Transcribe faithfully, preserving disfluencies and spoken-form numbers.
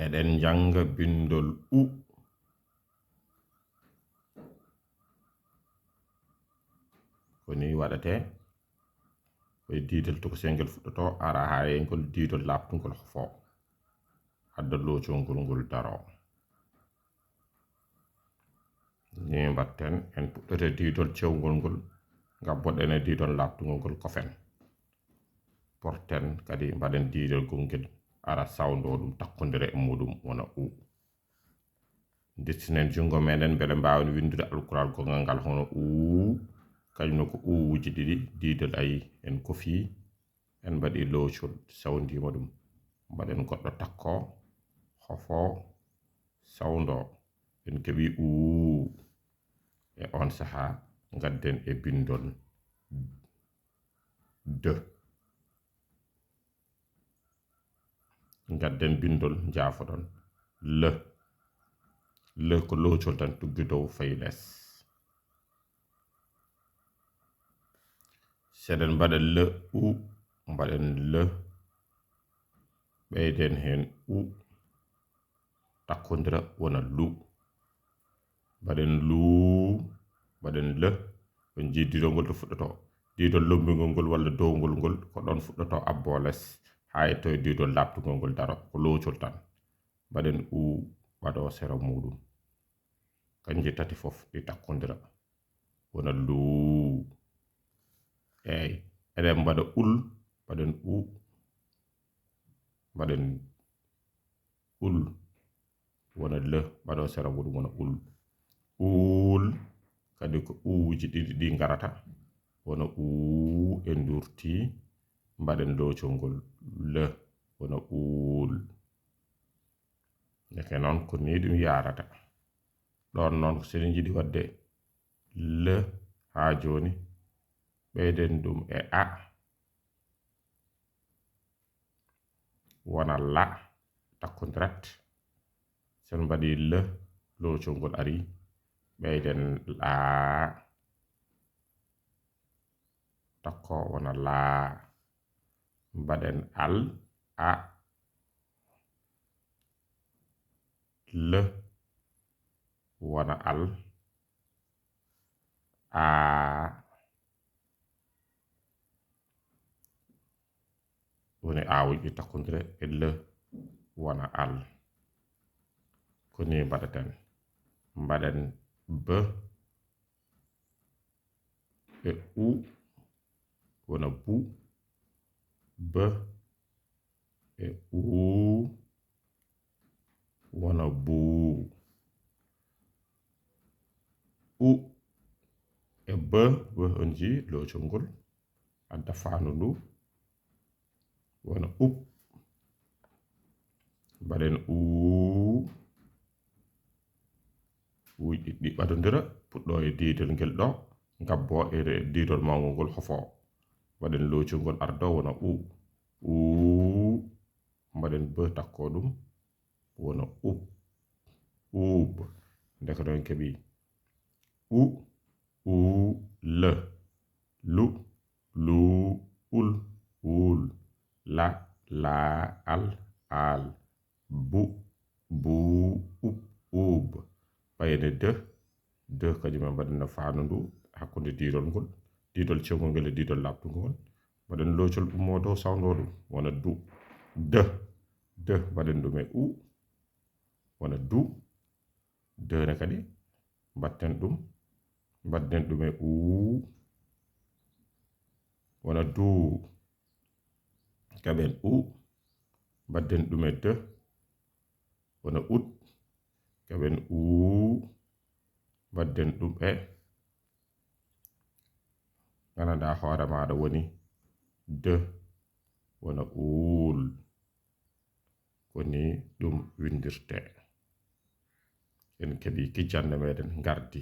Eɗen njannga binndol u. Ko nii waɗatee. Ko e diidol tokosel ngel fuɗɗotoo, ara haa e ngol diidol laaɓtungol hofoo. Adda loocol ngol ngol daroo. Nii mbaɗten, en puɗɗoto e diidol cewngol ngol, ngabboɗen e diidol laaɓtungol ngol kofen. Porten kadi mbaɗen diidol gongel, ara sawndoo ɗum takkondira e muɗum wona u. Ndettinen junngo meɗen mbele mbaawen winndude alkural gongal ngal hono uu, kañum ne ko uwuuji ɗiɗi, diidol ayi en kofii, en mbaɗi loocol, sawndiima ɗum. Mbaɗen goɗɗo takkoo, hofoo, sawndoo. En keɓii uu. E oon sahaa, ngadden e binndol de. Ngadden binndol, njaafoɗon. Le. Le ko loocol tan tuggi dow fayi les. Seɗen mbaɗa le u, mbaɗen le. Ɓeyden heen u. Takkondira wona lu. Mbaɗen luu, mbaɗen le. On njii diidol ngol to fuɗɗotoo. Diidol lombingol ngol walla downgol ngol, ko ɗoon fuɗɗotoo abboo les, haa yetto e diidol laaɓtungol ngol daroo. Ko loocol tan. Mbaɗen uu, ɓadoo sera muuɗum. Kanji tati fof ɗi takkondira. Wona luu. Eey, eɗen mbaɗa ul, mbaɗen u, mbaɗen ul. Wona le, ɓadoo sera muuɗum wona ul. Uul, kadi ko uwuuji ɗiɗi ɗi ngarata. Wona uu, en nduurtii, mbaɗen loocol ngol le, wona uul. Ndeke noon ko nii ɗum yaarata. Ɗoon noon ko so eɗen njiɗi waɗde le haa jooni, ɓeyden ɗum e a. Wona la, takkondirat. So en mbaɗii le, loocol ngol arii, ɓeyden laa, takkoo wona laa. Mbaɗen al, a, le, wona al, aa. Woni aawuuji ɗi takkondire e le wona al. Ko nii mbaɗaten. Mbaɗen be e u wona bu, be e uu wona buu. U e be, be on njii loocol ngol adda faandu ndu wona up. Mbaɗen uu, uuji ɗiɗi ɓadondira, puɗɗoo e diidol ngel ɗo, ngabboo e re-, diidol mawngol ngol hofoo. Mbaɗen loocol ngol ardoo wona u. Uu, mbaɗen be takkoo ɗum wona ub. Uub. Ndeke ɗo en keɓii u, uu, le, lu, luu, ul, uul, la, laa, al, aal, bu, buu, ub, uub. Ɓay ene de, de kañum en mbaɗen no faandu ndu hakkunde diidol ngol, diidol cewngol ngol e diidol laaɓtungol ngol. Mbaɗen loocol ummoo dow sawndoo ɗum wona du. De, de mbaɗen ɗum e u wona du. De ne kadi mbaɗten ɗum, mbaɗden ɗum e uu wona duu. Keɓen u, mbaɗden ɗum e de wona ut. Keɓen uu, mbaɗden ɗum e, nganndanɗaa hoore maaɗa woni de wona uul. Ko nii ɗum winndirtee. En keɓii kijjannde meɗen ngardi.